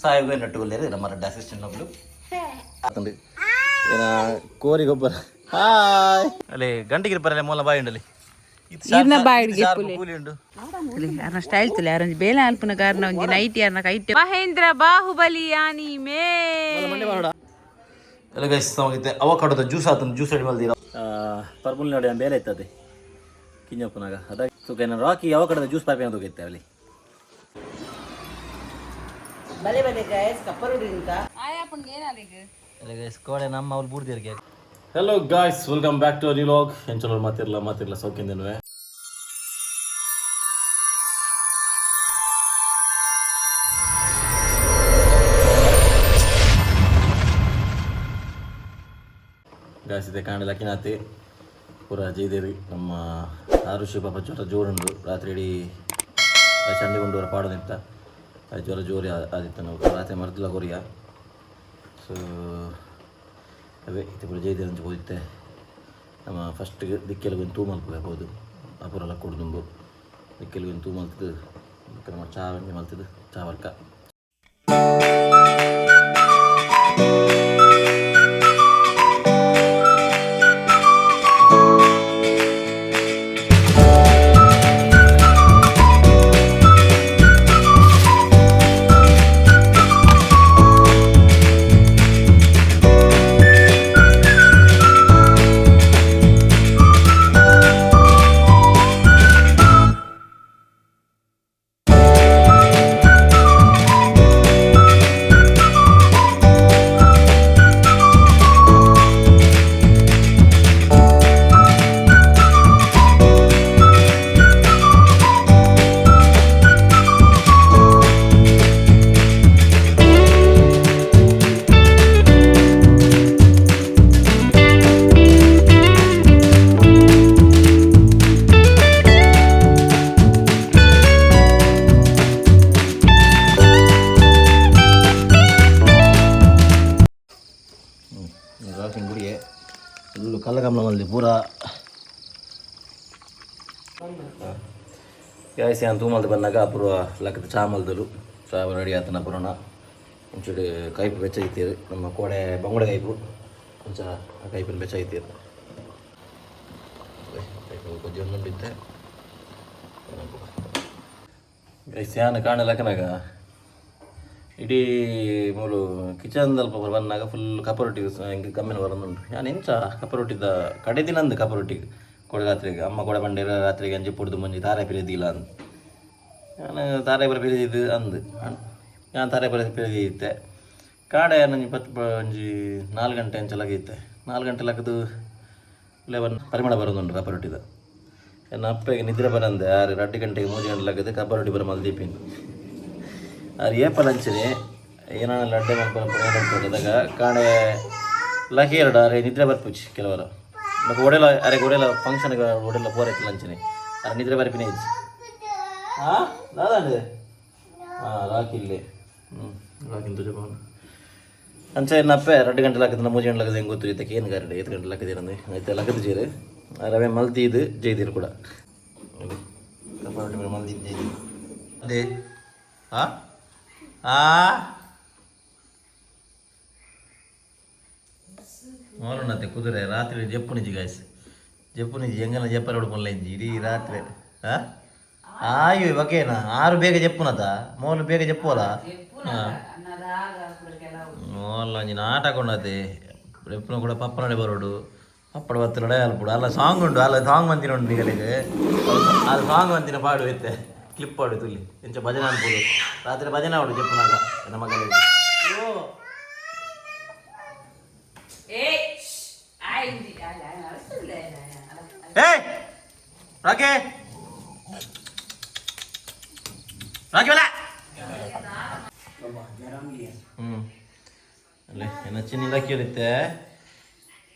ಸಾಯಿಬ್ ನಟ್ಟುಗೊಲ್ಲೇರು ನಮ್ಮ ರಡ್ಡ ಅಸಿಸ್ಟೆಂಟ್ ನಕುಲು ಆತಂಡು ಏನ ಕೋರಿ ಗೊಬ್ಬರ ಹಾಯ್ ಅಲ್ಲೇ ಗಂಟಿಗೆ ಪರಲೆ ಮೂಲ ಬಾಯಿ ಉಂಡಲ್ಲಿ ಈರ್ನ ಬಾಯಿಡ್ ಗೆಪ್ಪುಲೆ. ಕೂಲಿ ಉಂಡು ಅರ್ನ ಸ್ಟೈಲ್ ತುಲೆ ಅರಂಜಿ ಬೇಲೆ ಅಲ್ಪನ ಕಾರಣ ಒಂಜಿ ನೈಟಿ ಅರ್ನ ಕೈಟ್ ಮಹೇಂದ್ರ ಬಾಹುಬಲಿ ಯಾನಿ ಮೇ. ಎಲ್ಲ ಗೈಸ್, ನಮಗಿತ್ತೆ ಅವಕಾಡೋದ ಜ್ಯೂಸ್ ಆತಂದು ಜ್ಯೂಸ್ ರೆಡಿ ಮಲ್ದಿರ ಪರ್ಪುಲ್ ನೋಡಿ ಬೇಲೆ ಇತ್ತದೆ ಕಿಂಜಪ್ಪನಾಗ ಅದ ಸುಖ. ರಾಕಿ ಅವಕಾಡದ ಜ್ಯೂಸ್ ಪಾಪಿ ಅಂತ ಹೋಗಿತ್ತೆ ಅಲ್ಲಿ. ಬಲೆ ಬಲೆ ಗಾಯಸ್, ಕಪ್ಪರುಡಿ ಅಂತ. ಎಲ್ಲ ಗೈಸ್, ಕೋಡೆ ನಮ್ಮ ಅವ್ರು ಬೂರ್ದಿರ್ಗೆ. Hello guys, welcome back to new vlog. ಎಂಚಲೋ ಮಾತಿರಲ್ಲ ಮಾತಿರಲ್ಲ ಸೌಖ್ಯಂದಿನವೇ. ಗಾಯ್ಸ್, ಇದೆ ಕಾಂಡ ಲಕ್ಕಿನಾತಿ ಪೂರ ಜೈದೇವಿ. ನಮ್ಮ ಆರುಷಿ ಪಾಪ ಜ್ವರ ಜೋರುಂಡು. ರಾತ್ರಿ ಇಡೀ ಚಂಡಿಗುಂಡೂರ ಪಾಡು ನಿಂತ ಜ್ವರ ಜೋರಿ ಆದಿತ್ತ. ನಾವು ರಾತ್ರಿ ಮರ್ದಲ ಕೊರಿಯ. ಸೊ ಅವೇ ಇತ್ತೆ ಪೂರ ಜೈದೇವಿ ಅಂತ ಹೋದಿತ್ತೆ. ನಮ್ಮ ಫಸ್ಟ್ ದಿಕ್ಕೆಲಗೊಂದು ತೂ ಮಲ್ಪುವೆ ಹೋದು ಅಪುರಲ್ಲ ಕೊಡ್ದುಂಬು ದಿಕ್ಕೆಲಗೊಂದು ತೂ ಮಲ್ತದು. ಬೊಕ್ಕ ನಮ್ಮ ಚಾ ಒಂಜಿ ಮಲ್ತದು ಚಾ ವರ್ಕ. ರಾಕಿಂಗ್ ಗುಡಿಯೆ ಫುಲ್ಲು ಕಲ್ಲಗಮಲ ಮಲ್ದಿ ಪೂರ. ಗಾಯ್ಸ್, ಯಾನ್ ತೂಮಲ್ದು ಬಂದಾಗ ಅಪೂರ್ವ ಲಕ್ಕದ ಚಾ ಮಲ್ದಲು. ಚಾ ರೆಡಿ ಆತನ ಪುರಾಣ. ಒಂಚೂರು ಕೈಪು ಬೆಚ್ಚ ಐತೀರು. ನಮ್ಮ ಕೋಡೆ ಬಂಗುಡೆ ಕೈಪು ಒಂಚ ಆ ಕೈಪಿನ ಬೆಚ್ಚ ಐತೀರು. ಕೈಪು ಕೊಜ್ಜಿ ಒಂದುಂಡಿತ್ತೆ. ಗೈಸ್, ಯಾನ್ ಕಾಣ ಲಕ್ಕನಾಗ ಇಡೀ ಮೂಲು ಕಿಚನ್ ದಲ್ಪ ಬಂದಾಗ ಫುಲ್ ಕಪ್ಪರೊಟ್ಟಿ ಹಿಂಗೆ ಕಮ್ಮಿನ ಬರೋದುಂಟು. ಯಾನ್ ಎಂಚ ಕಪ್ಪರೊಟ್ಟಿದ ಕಡೆ ದಿನಂದು ಕಪ್ಪರೊಟ್ಟಿಗೆ ಕೊಡೆ ರಾತ್ರಿಗೆ ಅಮ್ಮ ಕೊಡೆ ಬಂಡೇರ ರಾತ್ರಿಗೆ ಅಂಜಿ ಪೊಡ್ದು ಮುಂಜಿ ತಾರೆ ಪಿರಿದಿಲ್ಲ ಅಂದ್. ನಾನು ತಾರೆ ಪುರ ಪಿರಿದಿದ್ದು ಅಂದು. ನಾನು ತಾರೆ ಪುರ ಪಿರಿದಿತ್ತೆ. ಕಾಡೆ ನಂಜಿ ಪತ್ತು ಒಂಜಿ 4 ಗಂಟೆ ಅಂಚ ಲಗಿತ್ತೆ. 4 ಗಂಟೆ ಲಕ್ಕದು ಲೆವನ್ ಪರಿಮಳ ಬರೋದುಂಟು ಕಪ್ಪರೊಟ್ಟಿದ. ಎನ್ನ ಅಪ್ಪಗೆ ನಿದ್ರೆ ಬರಂದೆ ಆರು 2 ಗಂಟೆಗೆ 3 ಗಂಟೆ ಲಕ್ಕದು ಕಪ್ಪರೊಟ್ಟಿ ಬರ ಮಲ್ದೀಪಿನ್. ಆರು ಏಪಲ್ ಅಂಚನೆ ಏನಾನ ಲಡ್ಡೆ ಮಲ್ಪನ ಕಾಣೆ ಲಕ್ಕಿ ಎರಡು ಅರೆ ನಿದ್ರೆ ಬರ್ಪುಚಿ ಕೆಲವರು. ಬೊಕ ಒಡೆಲ ಅರೆ ಒಡೆಲ ಫಂಕ್ಷನ್ ಒಡೆಲ ಪೋರೈತಿಲ್ಲ ಅಂಚನೆ ಅರೆ ನಿದ್ರೆ ಬರ್ಪಿನ ಇಜ್ಜಿ. ಹಾಂ, ದಾದಾಂಡ್ ಹಾಂ ರಾಕಿಲ್ಲೆ ಹ್ಞೂ ರಾಕಿನ ತುಜ ಅಂಚ ಎನ್ನಪ್ಪೆ 2 ಗಂಟೆ ಲಕ್ಕದ 3 ಗಂಟೆ ಲಕ್ಕದ ಹೆಂಗೆ ಗೊತ್ತು ಇತ್ತಕ್ಕೆ ಏನು ಗಾರಡೆ 8 ಗಂಟೆ ಲಕ್ಕದಿರಂದು ಐತೆ ಲಕ್ಕದ ಜೀರು ರವೆ ಮಲ್ತೀದು ಜೈದಿರು ಕೂಡ ಮಲ್ದಿದ್ದು ಜೈದಿರು ಅದೇ. ಹಾಂ ಆ ಮೋಲುಣ್ಣತೆ ಕುದುರೆ ರಾತ್ರಿ ಜಪ್ಪುನಿಜಿ ಗಾಯ್ಸ್, ಜಪ್ಪುನಿಜಿ. ಎಂಗನ ಜಪ್ಪರ ಉಡುಪುಲ್ಲ ಇಡೀ ರಾತ್ರಿ. ಹಾಂ, ಆಯು ಬಕೇನ ಆರು ಬೇಗ ಜಪ್ಪುನತ ಮೋಲು ಬೇಗ ಜಪ್ಪುವಲ್ಲ. ಹಾಂ, ಮೋಲ್ ಒಂಜಿ ನಾಟಕ ಉಂಡತೆ. ಎಪ್ಪುನ ಕೂಡ ಪಪ್ಪನಡೆ ಬರೋಡು ಪಪ್ಪಡ ಬತ್ತಲಡೆ ಅಲ್ಪುಡು ಅಲ್ಲ. ಸಾಂಗ್ ಉಂಡು ಅಲ್ಲ, ಸಾಂಗ್ ಮಂತಿನ ಉಂಡು ನಿಗಲಿಗೆ. ಅದು ಸಾಂಗ್ ಮಂತಿನ ಪಾಡು ಇತ್ತೆ ಕ್ಲಿಪ್ ಪಾಡು ತುಲಿ ಎಂಚ ಭಜನೆ ಅನ್ಪುಡು. ರಾತ್ರಿ ಭಜನೆ ಆಡು ಜಪ್ಪುನಾಗ ನನ್ನ ಮಗನಿಗೆ. ಓ ಏಯ್ ರಾಕೆ ರಾಕಿ ಬಲ. ಹ್ಞೂ ಅಲ್ಲೇ ಎನ್ನ ಚಿನ್ನಿ ಲಕ್ಕಿ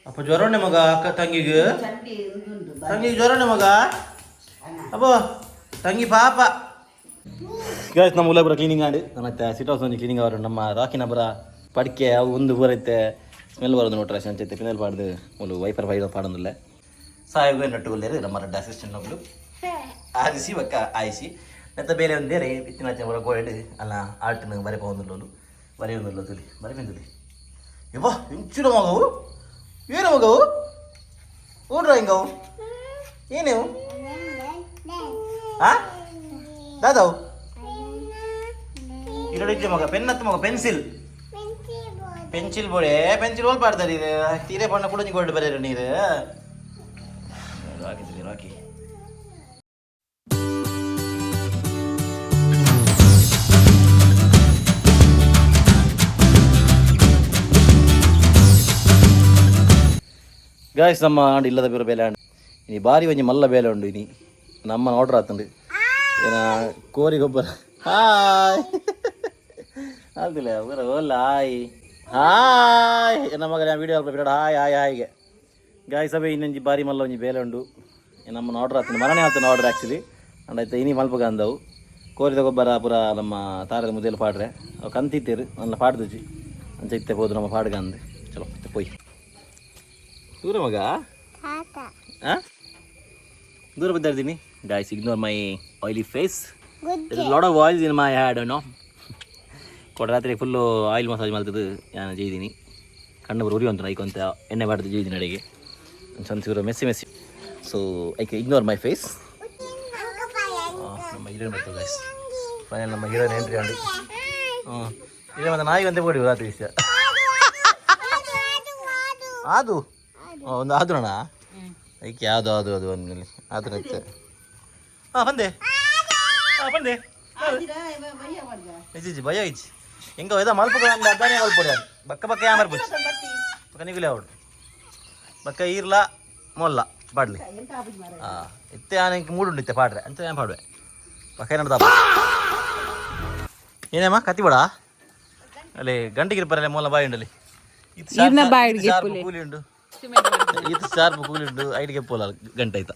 ಅಪ್ಪ ಜ್ವರ ಉಂಡೆ ಮಗ. ಅಕ್ಕ ತಂಗಿಗೆ ತಂಗಿಗೆ ಜ್ವರ ಉಂಡೆ ಮಗ. ಅಬ್ಬೋ ತಂಗಿ ಪಾಪ. ಗಾಯ್ಸ್, ನಮ್ಮ ಉಲ್ಲಪುರ ಕ್ಲೀನಿಂಗ್ ಆಂಡ್ ಮತ್ತೆ ಸಿಟ್ ಹೌಸ್ ಒಂಜಿ ಕ್ಲೀನಿಂಗ್ ಅವರು. ನಮ್ಮ ರಾಕಿನ ಬರ ಪಡಿಕೆ ಅವು ಒಂದು ಬರೈತೆ ಸ್ಮೆಲ್ ಬರೋದು ನೋಟ್ರೆ ಅಂಚೈತೆ ಫಿನೈಲ್ ಪಾಡ್ದು ಮೂಲು ವೈಪರ್ ಫೈಲ್ ಪಾಡೊಂದುಲ್ಲೆ. ಸಾಯಿಬ್ ನಟ್ಟುಗೊಲ್ಲೇರು ನಮ್ಮ ರಡ್ಡ ಅಸಿಸ್ಟೆಂಟ್ ನಕುಲು ಆರಿಸಿ ಬೊಕ್ಕ ಆಯಿಸಿ ನೆತ್ತ ಬೇರೆ ಒಂದೇರೆ ಇತ್ತಿನ ಬರ ಗೋಯಡ್ ಅಲ್ಲ ಆರ್ಟ್ನ ಬರೆಪವೊಂದುಲ್ಲೋಲು. ಬರೆಯೊಂದಿಲ್ಲ ತುಲಿ ಬರೆಯೊಂದಿಲ್ಲ. ಯವ್ವ, ಇಂಚಿನ ಮಗವು, ಏನು ಮಗವು? ಓ ಡ್ರಾಯಿಂಗ್ ಅವು ಏನೇವು? ಆ ದಾದಾವು ಇರಡಿಜ್ಜೆ ಮಗ, ಪೆನ್ ಹತ್ತು ಮಗ, ಪೆನ್ಸಿಲ್ ಪೆನ್ಸಿಲ್ ಬೋಡೆ, ಪೆನ್ಸಿಲ್ ಹೋಲ್ ಪಾಡ್ತಾರೆ. ಇದು ತೀರೆ ಬಣ್ಣ ಕೂಡ ಗೋಲ್ಡ್ ಬರೆಯರು ನೀರು. ರಾಕಿ ರಾಕಿ. ಗಾಯ್ಸ್, ನಮ್ಮ ಆಂಡ್ ಇಲ್ಲದ ಬೇರೆ ಬೇಲೆ ಆಂಡ್ ಇನಿ ಬಾರಿ ಒಂಜಿ ಮಲ್ಲ ಬೇಲೆ ಉಂಡು. ಇನಿ ನಮ್ಮ ಆರ್ಡರ್ ಆತುಂಡು. ಏನ ಕೋರಿ ಗೊಬ್ಬರ. ಹಾಯ್ ಅಲ್ದಿಲ್ಲ ಬರ ಓಲ್ಲ. ಹಾಯ್ ಹಾಯ್, ನಮ್ಮ ಮಗ ವಿಡಿಯೋ ಬಿಡ. Hi hi ಹಾಯ್ಗೆ. ಗಾಯ್ಸ್, ಅವೇ ಇನ್ನೊಂಜಿ ಬಾರಿ ಮಲ್ಲ ಒಂಜಿ ಬೇಲೆ ಉಂಡು. ನಮ್ಮ ಆರ್ಡರ್ ಆತುಂಡು, ಮರನೇ ಆತನ ಆರ್ಡರ್ ಆ್ಯಕ್ಚುಲಿ. ಅಂಡ್ ಆಯ್ತು, ಇನಿ ಮಲ್ಪಗ ಅಂದವು. ಕೋರಿದ ಗೊಬ್ಬರ ಪೂರ ನಮ್ಮ ತಾರದ ಮುದೇಲು ಪಾಡ್ರೆ ಅವು ಕಂತಿತ್ತೇರು ನನ್ನ ಪಾಡ್ದುಜಿ ಅಂಚ ಇತ್ತೆ ಪೋದು ನಮ್ಮ ಪಾಡ್ಗ ಅಂದು. ಚಲೋ ಇತ್ತೆ ಪೋಯ್. ದೂರ ಮಗ. ಆ? ದೂರ ಬಿದ್ದಾರ್ತೀನಿ. Guys, ignore my oily face. Lot of oils in my head, no. ಕೊಡ ರಾತ್ರಿ ಫುಲ್ಲು ಆಯಿಲ್ ಮಸಾಜ್ ಮಾಡ್ತದ್ದು ನಾನು ಜೈದೀನಿ. ಕಣ್ಣು ಉರಿ ಅಂತ ಐಕೊಂತ ಎಣ್ಣೆ ಬಾಡ್ದು ಜೈದೀನಿ ಅಡಿಗೆ ಚಂಚೂರು ಮೆಸ್ಸಿ ಮೆಸ್ಸಿ. ಸೊ ಐಕೆ ಇಗ್ನೋರ್ my face. ನಮ್ಮ ಹೀರೋಯಿನ್ ಬರ್ತದೆ ಗೈಸ್. ಫೈನಲ್ ನಮ್ಮ ಹೀರೋಯಿನ್ ಎಂಟ್ರಿ ಅಂಡಿ. ಹ್ಞೂ, ಇದೆ ಮತ್ತೆ ನಾಯಿ ಒಂದೇ ಬೋಡಿ ರಾತ್ರಿ ವಿಷಯ ಅದು ಒಂದು ಆದ್ರಣ ಐಕೆ ಯಾವುದು ಅದು ಅದು ಒಂದಲ್ಲಿ ಆದ್ರ. ಹಾಂ ಬಂದೆ, ಹಾಂ ಬಂದೆ. ಇಜ್ಜಿ ಭಯ ಇಜ್ಜಿ. ಎಂಗ ಇದ ಮಲ್ಪುಗ ಅದಾನೆ ಮಲ್ಪೊಡಿ. ಅದು ಬಕ್ಕ ಬಕ್ಕ ಯಾಮರ್ ಬುಚ್ಚಿ ಬಕ್ಕ ನಿಗುಲೆ ಅವಡು ಬಕ್ಕ ಈರ್ಲ ಮೊಲ್ಲ ಪಾಡ್ಲಿ. ಹಾಂ, ಇತ್ತೆ ಆನೆ ಮೂಡುಂಡು ಇತ್ತೆ ಪಾಡ್ರೆ ಅಂತ ಏನು ಪಾಡುವೆ. ಬಕ್ಕ ಏನದ ಏನೇಮ್ಮ ಕತ್ತಿ ಬೇಡ ಅಲ್ಲಿ ಗಂಟಿಗಿರ್ಪರಲ್ಲ ಮೊಲ್ಲ ಬಾಯಿ ಉಂಡಲ್ಲಿ. ಈರ್ನ ಬಾಯಿಡ್ಗೆ ಪುಲೆ. ಕೂಲಿ ಉಂಡು, ಇದು ಶಾರ್ಪ್ ಕೂಲಿ ಉಂಡು. ಐಡಿಗೆ ಪೋಲ ಗಂಟೆ ಆಯ್ತಾ?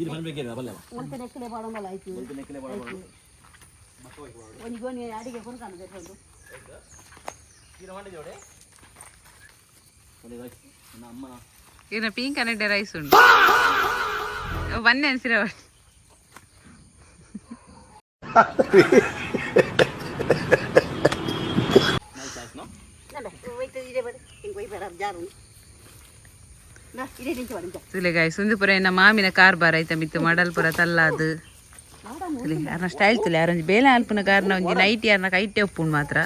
ಇದು ಬನ್ಬೇಕೇನು ಬಲ್ಲೆ. ಇನ್ನ ಪಿಂಕ್ ಕನ್ನಡ ರೈಸ್ ಉಂಟು ಬನ್ನಿ ಅನ್ಸಿರ. ತುಲೆ ಗಾಯ್ಸ್, ಸುಂದುಪುರ ಇನ್ನ ಮಾಮಿನ ಕಾರ್ಬಾರ್ ಐತ ಮಿತ್ತು ಮಡಲ್ಪುರ ತಲ್ಲಾದು. ತುಲೆ ಯಾರನ್ನ ಸ್ಟೈಲ್ ತುಲೆ. ಯಾರೊಂಜಿ ಬೇಲೆ ಅಲ್ಪುನ ಕಾರ್ನ ಒಂಜಿ ನೈಟ್ ಯಾರನ್ನ ಕೈಟೆ ಉಪ್ಪುಂಡು ಮಾತ್ರ.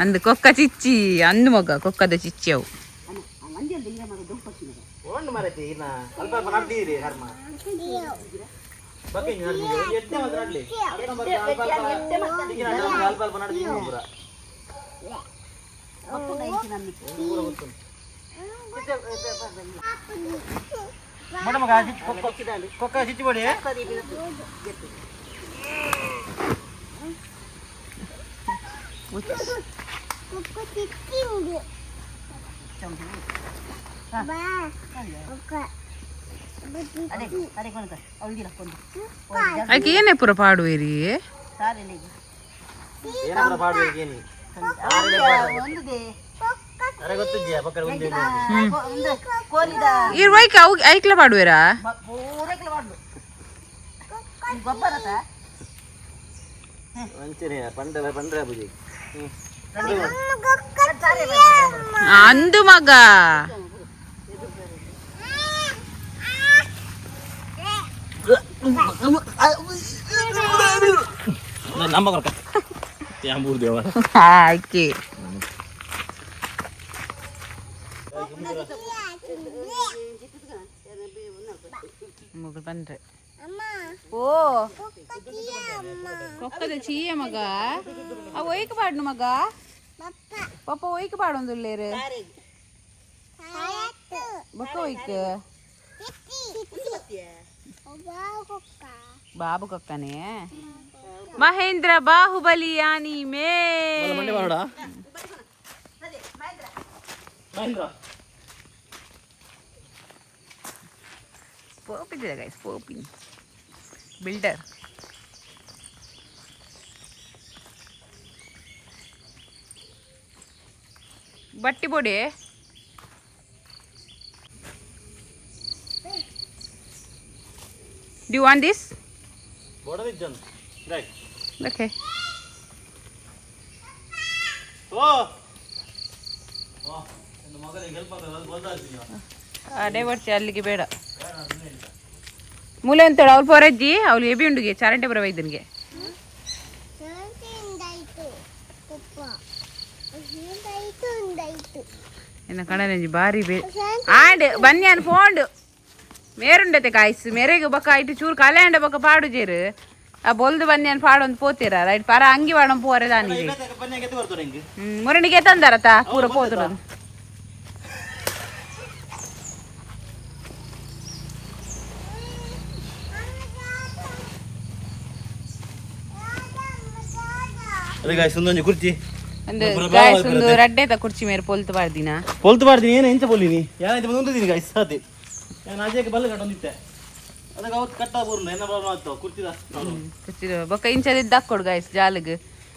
ಅಂದು ಕೊಕ್ಕ ಚಿಚ್ಚಿ ಅಂದು ಮಗ, ಕೊಕ್ಕದ ಚಿಚ್ಚಿ ಅವು. ಓಂಡು ಮರತಿ ಇನ್ನ ಅಲ್ಪ ಅಲ್ಪ ನಡ್ದಿರಿ ಕರ್ಮ ಬಕ್ಕೆ ನಡ್ದಿ ಎಟ್ಟೆ ಮಾತ್ರ ನಡ್ಲಿ. ಅಲ್ಪ ಅಲ್ಪ ಅಲ್ಪ ನಡ್ದಿ ಪೂರ. ಮೊಡ ಮಗ, ಕೊಕ್ಕ ಚಿಚ್ಚಿ ಬಡಿ. ಅದಕ್ಕೆ ಏನೇ ಪೂರ ಪಾಡುವಿರಿ? ಏನಾದ್ರ ಪಾಡ್ಬೇಕು ಏನಿ ಅರೆ ಗೊತ್ತಿದ್ಯಾ ಪಕ್ಕ ಒಂದು. ಇರ್ ವೈಕ್ ಅವು ಐಕ್ಲ ಪಾಡುವಿರಾ? ಅಂಚನೆ ಪಂಡ ಪಂಡ್ರೆ ಬುಜಿ. ಅಂದು ಮಗ. ನಮ್ಮ ಕೊರಕ ಯಾಂಬೂರ್ ದೇವ. ಆಯ್ಕೆ. ಮಗಳು ಬಂದ್ರೆ ಓ ಕೊಕ್ಕದ ಚೀಯ ಮಗ. ಆ ಒಯ್ಕ್ ಪಾಡ್ನು ಮಗ, ಪಪ್ಪ ಒಯ್ಕ್ ಪಾಡೊಂದುಲ್ಲೇರು. ಬೊಕ್ಕ ಒಯ್ಕ್ ಬಾಬು ಕೊಕ್ಕನೆ. ಮಹೇಂದ್ರ ಬಾಹುಬಲಿ ಯಾನಿ ಮೇ. ಮಂಡೆ ಮಾಡೋಡ ಮಹೇಂದ್ರ. ಪೋಪಿದೆ ಗೈಸ್, ಪೋಪಿ ಬಿಲ್ಡರ್. ಬಟ್ಟಿ ಬೊಡಿ. Do you want this? ಬೊಡದಿಜ್ಜನ್. Okay. ಅದೇ ವರ್ಷ ಅಲ್ಲಿಗೆ ಬೇಡ ಮೂಲೆ ಅಂತೇಳು ಅವ್ಳು ಪೋರಜ್ಜಿ ಅವಳು ಎಬಿ ಉಂಡುಗೆ ಚಾರಂಟೆ ಬರವ ಇದನ್ಗೆ. ಎನ್ನ ಕಣನಂಜಿ ಬಾರಿ ಬೇ ಆಂಡ್ ಬನ್ನಿ ಅನ್ ಫೋಂಡು ಮೇರುಂಡತೆ ಕಾಯ್ಸ್ ಮೇರೆಗೆ ಬೊಕ್ಕ ಇಟ್ಟು ಚೂರು ಕಲೆ ಅಂಡ ಬೊಕ್ಕ ಪಾಡು ಜೇರು ಆ ಬೊಲ್ದು ಬನ್ನಿ ಅನ್ ಪಾಡೊಂದು ಪೋತೀರ ರೈಟ್ ಪರ ಅಂಗಿ ವಾಡೊಂದು ಪೋರೆ ದಾನಿ. ಮುರಣಿಗೆ ತಂದಾರತ ಪೂರ ಪೋತುರು. ಅದೇ ಗಾಯ್ಸ್, ಒಂದೊಂದು ಕುರ್ಚಿ. ಒಂದು ಗಾಯ್ಸ್, ಒಂದು ರಡ್ಡೆದ ಕುರ್ಚಿ ಮೇರೆ ಪೊಲ್ತು ಪಾಡ್ದಿನ. ಪೊಲ್ತು ಪಾಡ್ತೀನಿ ಏನು ಎಂಚ ಪೊಲ್ಲಿನಿ ಯಾನೈತೆ ಬಂದು ಗಾಯ್ಸ್ ಅದೇ ನಾನು ಅಜಯಕ್ಕೆ ಬಲ್ಲ ಕಟ್ಟೊಂದಿತ್ತೆ ಅದಕ್ಕೆ ಅವತ್ತು ಕಟ್ಟ ಬೂರ್ನ ಎನ್ನ ಪ್ರಾಬ್ಲಮ್ ಆಗ್ತಾವ ಕುರ್ಚಿದ. ಕುರ್ಚಿ ಬೊಕ್ಕ ಇಂಚದಿದ್ದ ಹಾಕೊಡು ಗಾಯ್ಸ್ ಜಾಲಗ್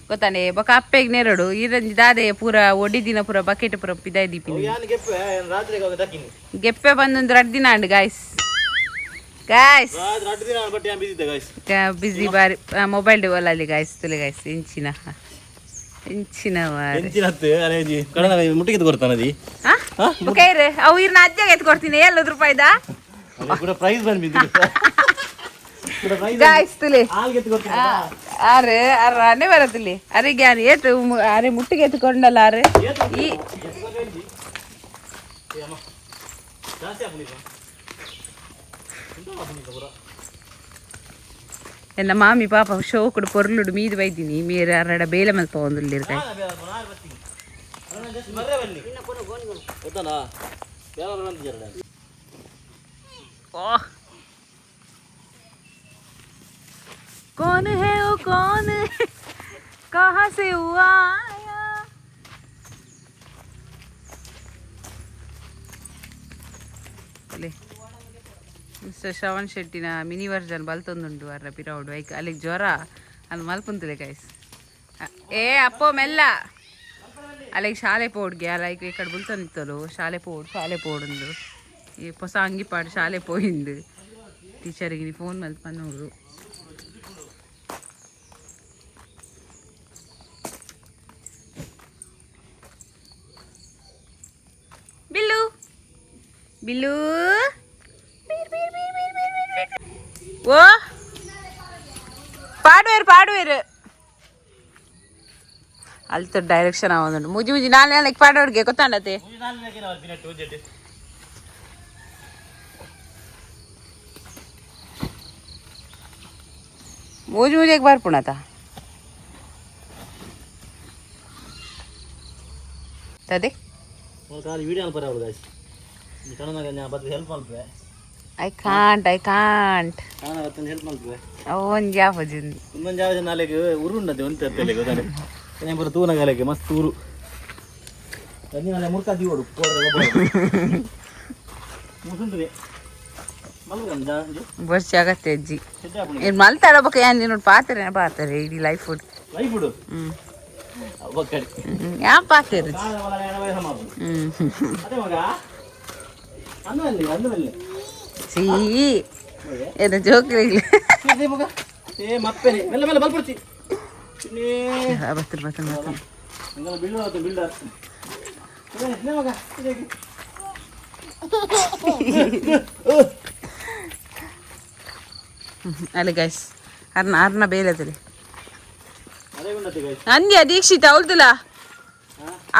ಗೊತ್ತಾನೆ ಬೊಕ್ಕ ಅಪ್ಪೆಗ್ ನೆರಡು ಈರಂಜಿ ದಾದೆ ಪೂರ ಒಡಿದಿನ ಪೂರ ಬಕೆಟ್ ಪೂರ ಪಿದಾಯ್ ದೀಪಿನಿ. ಯಾನ್ ಗೆಪ್ಪೆ ರಾತ್ರಿಗೆ ಅವಾಗ ದಕ್ಕಿನಿ. ಗೆಪ್ಪೆ ಬಂದೊಂದು ರಡ್ಡ್ ದಿನ ಅಂಡ್ ಗಾಯ್ಸ್ ಗಾಯ್ಸ್. ರಾತ್ರಿ 2 ದಿನ ಬಟ್ ಯಾನ್ ಬಿದ್ದಿದ್ದೆ ಗಾಯ್ಸ್. ಬಿಸಿ ಬಾರಿ ಮೊಬೈಲ್ ಅಲ್ಲಿ ಗಾಯ್ಸ್ ತುಲೆ ಗಾಯ್ಸ್ ಇಂಚಿನ ಇಂಚಿನ ಮಾರೆ. ಎಂಚಿನತ್ತು ಅರೇಜಿ ಕಡನ ಮುಟ್ಟಿಗೆ ಕೊಡ್ತಾನದಿ. ಆ? ಬೊಕ್ಕ ಇರು ಅವು ಇರ್ನ ಅಜ್ಜಗೆ ಎತ್ತು ಕೊಡ್ತೀನಿ ಎಲ್ಲದು ರೂಪಾಯಿದ. ಕೂಡ ಪ್ರೈಸ್ ಬಂದು ಕೂಡ ಪ್ರೈಸ್. ಗಾಯ್ಸ್ ತುಲೆ. ಹಾಲ್ಗೆ ಎತ್ತು ಕೊಡ್ತೀನಿ. ಆರು ಆರು ಅನೆ ಬರತಿಲ್ಲಿ ಅರೆಗೆ ಯಾರು ಏತು ಅರೆ ಮುಟ್ಟಿಗೆ ಎತ್ಕೊಂಡಲ್ಲ ಆರು ಈ. ಜಾಸ್ತಿ ಹಾಕೊಂಡಿದ್ದ ಪೂರ. ಎನ್ನ ಮಾಮಿ ಪಾಪ ಶೋಕುಡು ಪೊರ್ಲುಡು ಮೀದು ಬೈದಿನಿ ಮೇರೆ ಅರಡ ಬೇಲೆ ಮಲ್ಪ ಒಂದುಲ್ಲಿರ್ಕ. ಗೊತ್ತಾನಾ ಬೇರೆ ಅಂತಿದ್ದಾರೆ. ओह, कौन है वो कौन है कहाँ से हुआ आया? ಅಲ್ಲೇ ಮಿಸ್ಟರ್ ಶ್ರವಣ್ ಶೆಟ್ಟಿನ ಮಿನಿ ವರ್ಜನ್ ಬಲ್ತೊಂದುಂಡು ಅರ್ರ ಪಿರೌಡು ಐಕ್ ಅಲ್ಲಿಗೆ ಜ್ವರ ಅಲ್ಲಿ ಮಲ್ಪುಂತಲೆ ಗೈಸ್. ಏ ಅಪ್ಪೋ ಮೆಲ್ಲ ಅಲ್ಲಿಗೆ ಶಾಲೆ ಪೋಡ್ಗೆ ಅಲ್ಲ ಐಕ್ ಈ ಕಡೆ ಬುಲ್ತೊಂದಿತ್ತಲು ಶಾಲೆ ಪೋಡು ಶಾಲೆ ಪೋಡುಂದು ಈ ಹೊಸ ಅಂಗಿಪಾಡು ಶಾಲೆ ಪೋಯಿಂದು ಟೀಚರಿಗೆ ನೀ ಫೋನ್ ಮಲ್ಪ ನೋಡು. ಬಿಲ್ಲು ಬಿಲ್ಲು ಬೀರ್ ಬೀರ್ ಬೀರ್ ಬೀರ್ ಬೀರ್ ಬೀರ್ ಬೀರ್. ಓ ಪಾಡುವೇರು ಪಾಡುವೇರು ಅಲ್ತ ಡೈರೆಕ್ಷನ್ ಆವೊಂದುಂಡು ಮುಜಿ ಮುಜಿ ನಾಳೆ ನಾಳೆಗೆ ಪಾಡೋಡ್ಗೆ ಗೊತ್ತಾಂಡತೆ. ಮೂಜಿ ಮೂಜಿಗೆ ಬರ್ಪುಣತ ತದೆ. ಖಾಲಿ ವಿಡಿಯೋ ಅನ್ಪರ ಅವಳು ಗಾಯ್ಸ್ ಕಣ್ಣನಾಗ ನಾ ಬತ್ತು help Malpe. I can't, I can't. ನಾನು ಬತ್ತೊಂದು ಹೆಲ್ಪ್ ಮಲ್ಪೆ. ಒಂಜಿ ಆಪೋಜಿನ್. ಒಂದೊಂದು ಜಾಗ ನಾಲೆಗೆ ಉರು ಉಂಡತೆ ಒಂತೆ ಅತ್ತಲೆ ಗೊತ್ತಾನೆ ಏನೇ ಬರ ತೂನಗಾಲೆಗೆ ಮಸ್ತ್ ಊರು ನಾಳೆ ಮುರ್ಕ ದೀವಡು ಮುಸುಂಟದೆ ಮಲ್ಪು. ವರ್ಷ ಆಗತ್ತೆ ಅಜ್ಜಿ ಏನು ಮಲ್ತಾಡ ಬೊಕ ಏನ್ ನೀನು ಪಾತ್ರೆ ಪಾತ್ರೆ ಇಡೀ ಲೈಫ್. ಲೈಫ್ ಉಡು. ಹ್ಮ್. ಒಕ್ಕಡಿ. ಯಾ ಪಾತ್ರೆ. ಅದೇ ಮಗ ಅಂದನಲ್ಲಿ ಅಂದನಲ್ಲಿ. ಸೀ ಏನು ಜೋಕ್ರಿ. ಅದೇ ಮಗ ಏ ಮಪ್ಪೆನೆ ಮೆಲ್ಲ ಮೆಲ್ಲ ಬಲ್ಪಡ್ತಿ. ಬರ್ತದೆ ಬರ್ತದೆ ಬರ್ತದೆ. ಹಂಗಲ್ಲ ಬಿಲ್ಡರ್ ಬಿಲ್ಡರ್ ಮಗ ಇದೇಗೆ. ಅಲ್ಲಿ ಗೈಸ್ ಅರ್ನ ಅರ್ನ ಬೇಲದಲ್ಲಿ. ಅದೇ ಉಂಡತೆ ಗೈಸ್. ಅಂದ್ಯ ದೀಕ್ಷಿತ ಅವಳ್ದುಲ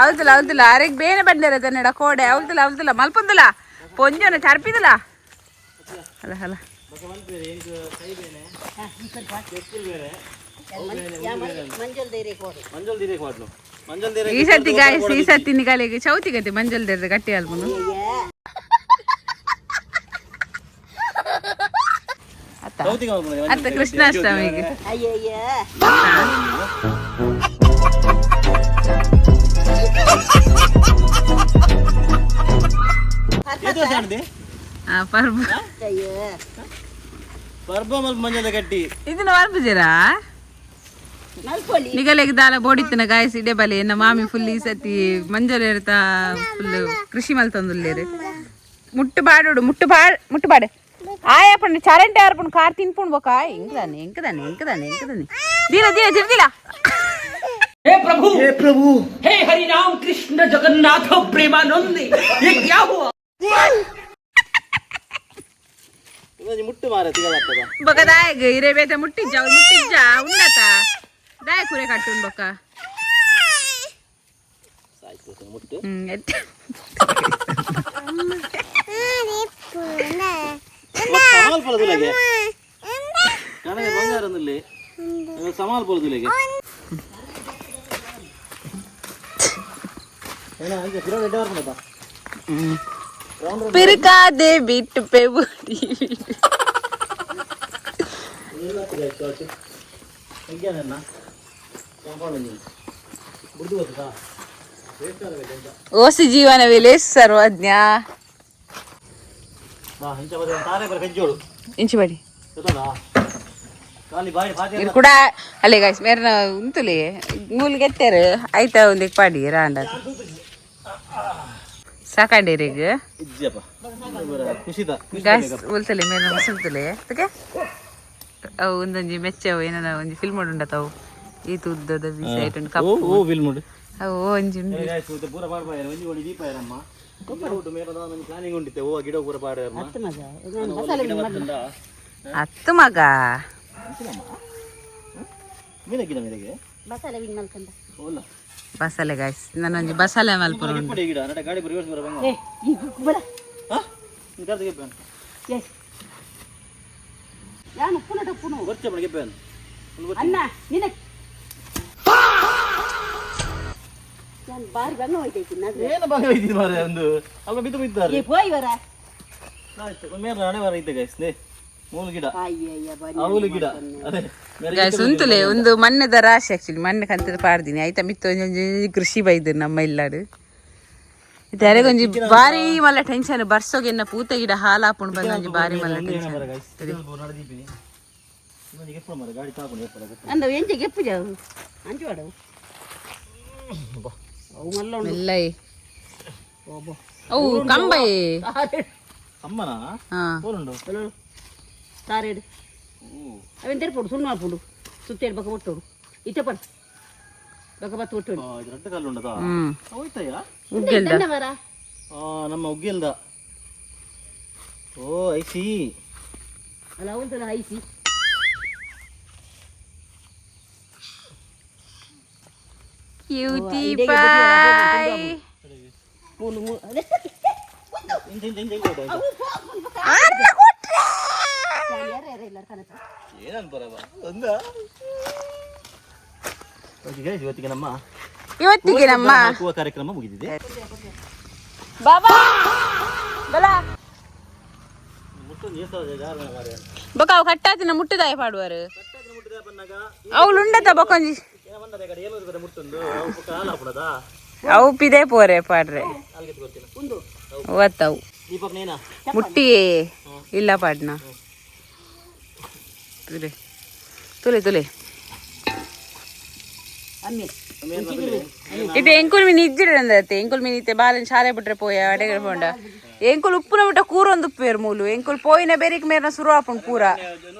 ಅವಳ್ದುಲ ಅವಳ್ದುಲ ಅರೆಗ್ ಬೇನೆ ಬಂದಿರ ತನ್ನಡ ಕೋಡೆ ಅವಳ್ದುಲ ಅವಳ್ದುಲ ಮಲ್ಪಂದುಲ ಪೊಂಜನ ಚರ್ಪಿದುಲ ಅಲ್ಲ ಅಲ್ಲ. ಬಕ ಮಲ್ಪೇರೆ ಎಂಕ್ ಕೈ ಬೇನೆ ಕೆಕ್ಕಿಲ್ ಬೇರೆ ಅವು ಬೇನೆ, ಉಂಡು ಬೇನೆ. ಮಂಜಲ್ ಧೈರ್ಯ ಕೊಡು. ಮಂಜಲ್ ದಿರೇ ಕೊಡ್ಲು ಮಂಜಲ್ ದಿರೇ. ಈ ಸತಿ ಗಾಯ್ಸ್ ಈ ಸತಿ ನಿಗಾಲಿಗೆ ಚೌತಿ ಗತಿ ಮಂಜಲ್ ದೇರ್ದ ಗಟ್ಟಿ ಅಲ್ಪನು ಅತ್ತ. ಚೌತಿಗೆ ಮಲ್ಪುನ. ಅತ್ತ ಕೃಷ್ಣಾಷ್ಟಮಿಗೆ. ಅಯ್ಯಯ್ಯ. ಏತ್ ವರ್ಷ ಆಂಡ್ದೆ? ಆ ಪರ್ಬ. ಅಯ್ಯೋ. ಪರ್ಬ ಮಲ್ಪ ಮಂಜಲ್ ಗಟ್ಟಿ. ಇದನ್ನ ಮಲ್ಪುಜರಾ? ಮಲ್ಪೊಲಿ. ನಿಗಲೆಗ್ ದಾಲ ಬೋಡಿತ್ತಿನ ಗಾಯಸ್ ಇಡೆ ಬಲೆ ಎನ್ನ ಮಾಮಿ ಫುಲ್ ಈ ಸತಿ ಮಂಜಲ್ ಇರ್ತಾ ಫುಲ್ ಕೃಷಿ ಮಲ್ತೊಂದುಲ್ಲೇರು ಮುಟ್ಟು ಬಾಡೋಡು ಮುಟ್ಟು ಬಾಡ್ ಮುಟ್ಟು ಬಾಡೆ. ಆಯಪ್ಪಣ್ಣ ಚರಂಟೆ ಆರ್ಪುಂಡು ಕಾರ್ ತಿನ್ಪುಂಡು ಬೊಕ ಎಂಕದಾನೆ ಎಂಕದಾನೆ ಎಂಕದಾನೆ ಎಂಕದಾನೆ ದೀಲ ದೀಲ ತಿರ್ದಿಲ್ಲ. हे प्रभु, हे प्रभु, हे हरि राम कृष्ण जगन्नाथ प्रेमानंद, ये क्या हुआ? ಒಂಜಿ ಮುಟ್ಟು ಮಾರ ತಿಗಲಾಗ್ತದ. ಬೊಕ ದಾಯಗ್ ಇರೆ ಬೇತೆ ಮುಟ್ಟಿಜ್ಜ ಅವ್ರು ಮುಟ್ಟಿಜ್ಜ ಉಂಡತ ದಾಯ ಕುರೆ ಕಟ್ಟುನ್ ಬೊಕ. ಸಾಯ್ತು ಮುಟ್ಟು. ಎತ್ತೆ. ಸಮಾಲ್ ಪೊಲದುಲಗೆ ಕಣಗೆ ಬಂಗಾರ ಒಂದುಲ್ಲೆ ಸಮಾಲ್ ಪೊಲದುಲಗೆ ಏನ ಅಂಚೆ ಪಿರವು ಎಡ್ಡೆ ಬರ್ಪುಂಡಪ್ಪ. ಪಿರುಕಾದೆ ಬಿಟ್ಟು ಪೆಬುಡಿ. ಓಸಿ ಜೀವನವಿಲೆ ಸರ್ವಜ್ಞ. ಇಂಚಿ ಬಡಿ. ಇರ್ ಕೂಡ ಅಲ್ಲೇ ಗಾಯ್ಸ್ ಮೇರ್ನ ಉಂತುಲೆ ಮೂಲು ಗೆತ್ತೇರು ಆಯ್ತಾ ಒಂದಿಕ್ ಪಾಡಿ ರಾಂಡ ಸಾಕಂಡೇರಿಗ. ಇಜ್ಜಪ್ಪ ಖುಷಿದ. ಗಾಯ್ಸ್ ಉಲ್ತಲೆ ಮೇರ್ನ ಮುಸುಲ್ತಲೆ ತಗೆ ಅವು ಒಂದೊಂಜಿ ಮೆಚ್ಚವು ಏನದ ಒಂಜಿ ಫಿಲ್ಮ್ ಉಂಡತವು ಈ ತುದ್ದದ ಬಿಸಿ ಐಟುಂಡು ಕಪ್ಪು. ಓ will ಮುಡು. ಅವು ಒಂಜಿ ಉಂಡು. ಪೂರ ಪಾಡ್ಪಾಯರ ಒಂಜಿ ಒಳಿ ದೀಪ ರಮ್ಮ ಊಟ ಮೇಲ ನನ್ನ ಪ್ಲಾನಿಂಗ್ ಉಂಟಿತ್ತೆ ಓ ಗಿಡ ಪೂರ ಪಾಡ್ಯಾರಮ್ಮ. ಹತ್ತು ಮಗ. ಮೀನ ಗಿಡ ಮೇರೆಗೆ. ಮಸಾಲೆ ವಿನ್ ಮಲ್ಕಂದ. ಓಲ್ಲ. ಬಸಲೆ ಗಾಯ್ಸ್ ನಾನೊಂಜಿ ಬಸಲೆ ಮಲ್ಪುನು ಉಂಡು. ಗಿಡ ಗಿಡ ನಟ ಗಾಡಿ ರಿವರ್ಸ್ ಬರ ಬಂಗ. ಏ ಈ ಬಲ. ಹಾ ನೀ ಕರ್ದು ಗೆಪ್ಪೇನು. ಏ ಯಾನು ಪುನಟ ಪುನು. ಬರ್ಚೆ ಬಣ ಗೆಪ್ಪೇನು ಒಂದು ಬರ್ಚೆ. ಅಣ್ಣ ನಿನ್ನ ನಾನು ಬಾರಿ ಬಂಗ ಹೋಯ್ತೈತಿ ನಾನು. ಏನು ಬಂಗ ಇದ್ದೀನಿ ಮಾರ್ರೆ ಒಂದು ಅಲ್ಪ ಬಿದ್ದು ಬಿದ್ದಾರೆ. ಏ ಪೋಯ್ ವರ. ಆಯ್ತು ಒಂದು ಮೇರೆ ಹಣೆ ಬಾರ ಇದ್ದೆ ಗೈಸ್ ನೇ ಮೂಲು ಗಿಡ. ಅಯ್ಯಯ್ಯ ಬನ್ನಿ. ಅವಲು ಗಿಡ ಅದೇ ಮೇರೆ. ಗಾಯ್ಸ್ ಉಂತುಲೆ ಒಂದು ಮಣ್ಣದ ರಾಶಿ ಆಕ್ಚುಲಿ ಮಣ್ಣು ಕಂತದ ಪಾಡ್ದಿನಿ ಆಯ್ತಾ ಮಿತ್ತ ಒಂಜೊಂಜಿ ಕೃಷಿ ಬೈದು ನಮ್ಮ ಇಲ್ಲಾಡು ಒಂಜಿ ಬಾರಿ ಮಲ್ಲ ಟೆನ್ಷನ್ ಬರ್ಸೋಗೆನ್ನ ಪೂತ ಗಿಡ ಹಾಲಾಪುಂಡು ಬಂದ ಒಂಜಿ ಬಾರಿ ಮಲ್ಲ ಟೆನ್ಷನ್. ಮಾರ್ರೆ ಗೈಸ್ ನಡದೀಪಿನಿ ಇನ್ನೊಂದು ಗೆಪ್ಪು ಮಾರ್ರೆ ಗಾಡಿ ತಾಕೊಂಡು ಗೆಪ್ಪಲ್ಲ. ಅಂದ ಎಂಚೆ ಗೆಪ್ಪು ಜಾವು ಅಂಚು ವಾಡವು ಅವು ಮಲ್ಲ ಉಂಡು. ಮೆಲ್ಲ ಓಬೋ. ಅವು ಕಂಬೈ. ಅಮ್ಮನ. ಹಾ. ಹೋಲುಂಡು. ತಾರೇಡು ಅವೇನು ತೆರ್ಪೋಡು ಸುಣ್ಣ ಮಾಡ್ಪುಂಡು ಸುತ್ತೇಡು ಬಕ ಒಟ್ಟೋಡು ಇತ್ತೆ ಪಡ್ ಬಕ ಬತ್ತು ಒಟ್ಟೋಡು. ಇದು ರಡ್ಡ ಕಲ್ಲು ಉಂಡದಾ? ಹ್ಮ್. ಹೋಯ್ತಯ್ಯ. ಉಗ್ಗೆಲ್ದ. ವರ. ಆ ನಮ್ಮ ಉಗ್ಗೆಲ್ದ ಓ ಐಸಿ. ಅಲ್ಲ ಅವನು ಐಸಿ. ಕ್ಯೂಟಿ ಪಾಯ್. ಮೂಲು ಮೂಲು ಅದೇ. ಇಂಚ ಇಂಚ ಇಂಚ ಇಂಚ ಅವು ಪೋ ಯಾರು ಯಾರು ಇಲ್ಲ ಕಣಪ್ಪ. ಏನನ್ ಬರವ ಒಂದ ಓಕೆ ಗೈಸ್ ಇವತ್ತಿಗೆ ನಮ್ಮ ಇವತ್ತಿಗೆ ನಮ್ಮ ಹಾಕುವ ಕಾರ್ಯಕ್ರಮ ಮುಗಿದಿದೆ. ಬಾಬಾ ಬಲ. ಮುಟ್ಟೊಂದು ಏಸದ ಜಾರ ಮಾರ್ರೆ. ಬೊಕ ಅವು ಕಟ್ಟಾತಿನ ಮುಟ್ಟುದಾಯ ಪಾಡುವರು ಅವ್ಲು ಉಂಡತ ಬೊಕೊಂಜಿ. ಏಮನ್ನದ ಕಡೆ ಏನು ಕಡೆ ಮುಟ್ಟೊಂದು ಅವು ಪಕ್ಕ ಹಾಲು ಹಾಪುಣದಾ. ಅವು ಪಿದೆ ಪೋರೆ ಪಾಡ್ರೆ. ಅಲ್ಲಿಗೆ ಗೊತ್ತಿಲ್ಲ. ಓತ್ತವು. ದೀಪಕ್ ನೇನಾ. ಮುಟ್ಟಿ ಇಲ್ಲ ಪಾಡ್ನ ತುಲೆ ತುಲೆ ತುಲೆ. ಅಮ್ಮೆ. ಇದು ಎಂಕುಲ್ ಮೀನ್ ಇಜ್ಜಿಡಂದತ್ತೆ ಎಂಕುಲ್ ಮೀನ್ ಇತ್ತೆ ಬಾಲನ್ ಶಾಲೆ ಬಿಟ್ರೆ ಪೋಯ ಅಡೆಗೆ ಪೋಂಡ ಎಂಕುಲ್ ಉಪ್ಪುನ ಬಿಟ್ಟ ಕೂರೊಂದು ಉಪ್ಪೇರು ಮೂಲು ಎಂಕುಲ್ ಪೋಯಿನ ಬೇರಿಕ್ ಮೇರ್ನ ಸುರು ಆಪುಂಡು ಪೂರ